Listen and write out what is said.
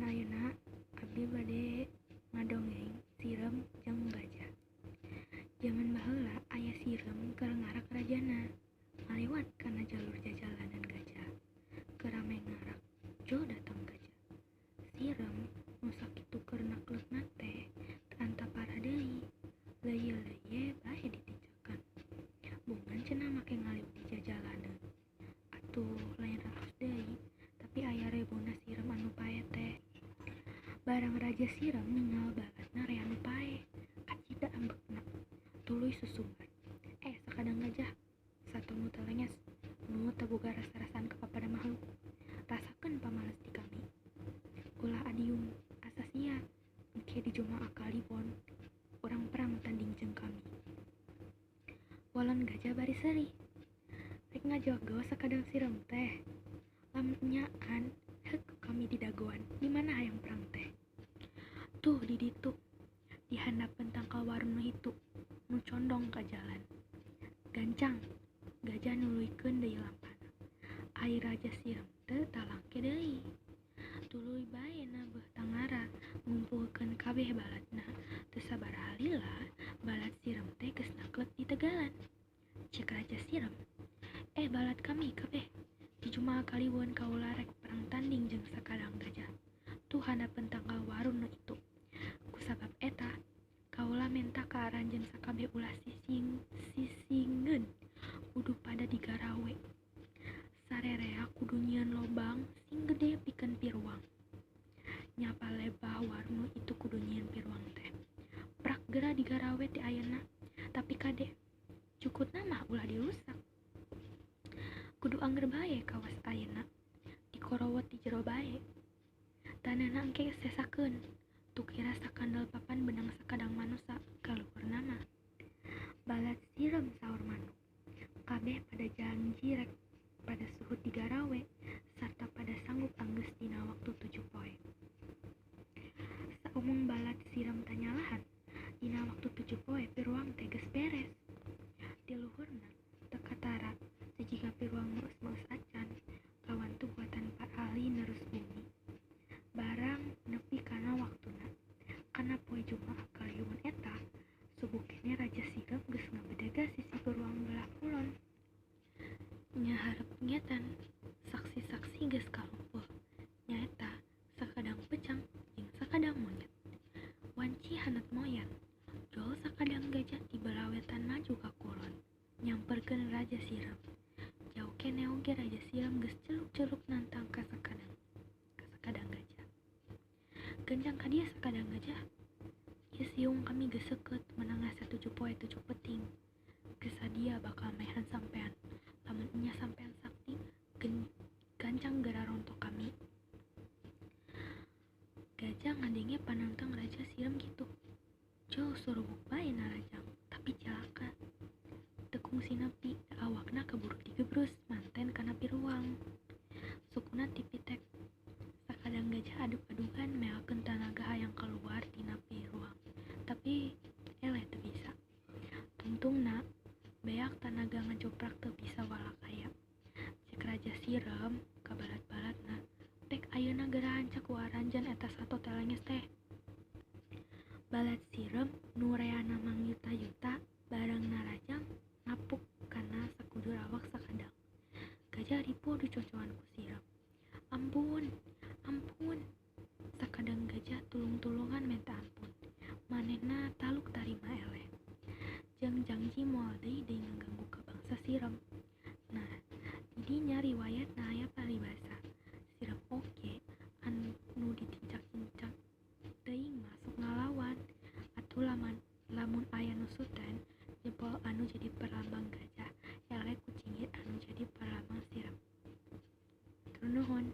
Dinten ayeuna abdi bade ngadongeng sireum jeung gajah. Jaman baheula aya sireum keur ngarak rajana, ngaliwat kana jalur jajalanan gajah. Keur rame ngarak, jol datang gajah. Sireum nu sakitu keur nakleukna teh teu antapara deui, leuye-leuye bae ditincakan. Bongan cenah make ngaliwat di jajalaneun. Atuh lain ratus deui, tapi aya rebuna sireum anu paeh teh. Barang raja sireum ningal balatna rea nu paeh, kacida ambekna, tuluy susumbar. Sakadang gajah, sato nu teu lenges, nu teu boga rasa-rasaan kapada makhluk. Rasakeun pamales di kami. Ulah adiung, asa sia, engke dijoma akal liwon, urang perang tanding jeung kami. Walon gajah bari seuri. Rek ngajogo sakadang sireum teh. Lamun enyaan, heuk kami didagoan, di mana hayang perang teh? Tuh di ditu, di handapeun tangkal waru nu hitu, nu condong ka jalan. Gancang, gajah nuluykeun deui lampana. Ari raja sireum teu talangke deui. Tuluy bae nabeuh tangara ngumpulkeun kabeh balatna. Teu sabaraha lila, balat sireum teh geus naklek di tegalan. Ceuk raja sireum, balat kami kabeh. Di jumaah kaliwon kaula rek perang tanding jeung sakadang gajah. Tuh handapeun tangkal waru nu itu. Kusabab eta, kaula menta ka aranjeun sakabeh ulah sisingeun, kudu pada digarawe. Sarerea kudu nyieun lobang sing gede pikeun piruang. Nyapa lebah waru nu itu kudu nyieun piruang teh. Prak geura digarawe ti ayeuna, tapi kade cukutna mah ulah dirusak. Kudu angger bae kawas ayeuna, dikorowot di jero bae. Tanahna engke sesakeun, tukira sakandel papan benang sakadang manusa kaluhurna mah. Balat sireum saur manuk. Kabeh pada janji rek pada suhut digarawe sarta pada sanggup anggeus dina waktu 7 poe. Saumung balat sireum tanyalahan, dina waktu 7 poe piruang teh geus beres. Di luhurna teu katara sajiga piruang meus-meus acan, kawantu buatan para ahli nerus bumi. Barang nepi kana waktuna. Kana poe Jumaah kaliwon eta, subuh keneh raja sireum geus ngabedega sisi piruang belah kulon. Nya hareup ngetan, saksi-saksi geus kalumpul. Nyaeta sakadang pecang jeung sakadang monyet. Wanci haneut moyan, jol sakadang gajah ti belah wetan maju ka kulon, nyamperkeun raja sireum. Jauh keneh oge raja sireum geus celuk-celuk nantang ka sakadang gajah. Gancang ka dieu sakadang gajah. Ieu siung kami geus seukeut meunang ngasa 7 poe 7 peuting. Geus sadia bakal maehan sampean. Lamun enya sampean sakti, gancang geura rontok kami. Gajah ngadenge panangtang raja sireum kitu. Jol surubuk bae narajang, tapi cilaka. Teu kungsi nepi, awakna kaburu digebrus manten kana piruang. Sukuna tipitek. Sakadang gajah aduk-adukan mealkeun tanaga hayang kaluar tina piruang, tapi eleh teu bisa. Tungtungna beak tanaga ngajoprak teu bisa walakaya. Cek raja sireum ka balat-balatna, pek ayeuna geura hancak ku aranjeun eta sato telenges teh. Balat sireum nu reana mangyuta-yuta barang narajang napuk kana sakujur awak sakadang. Gajah ripuh dicocoan ku sireum. Ampun, ampun. Sakadang gajah tulung-tulungan menta ampun. Manehna taluk tarima eleh. Jeung janji moal deui deui ngaganggu ka bangsa sireum. Nah, didinya riwayatna aya paribasa. Sireum oge anu ditincak-tincak teuing masuk ngalawan. Atuh lamun aya nu suten, jempol anu jadi perlambang gajah, eleh kucingit anu jadi perlambang sireum. Hatur nuhun.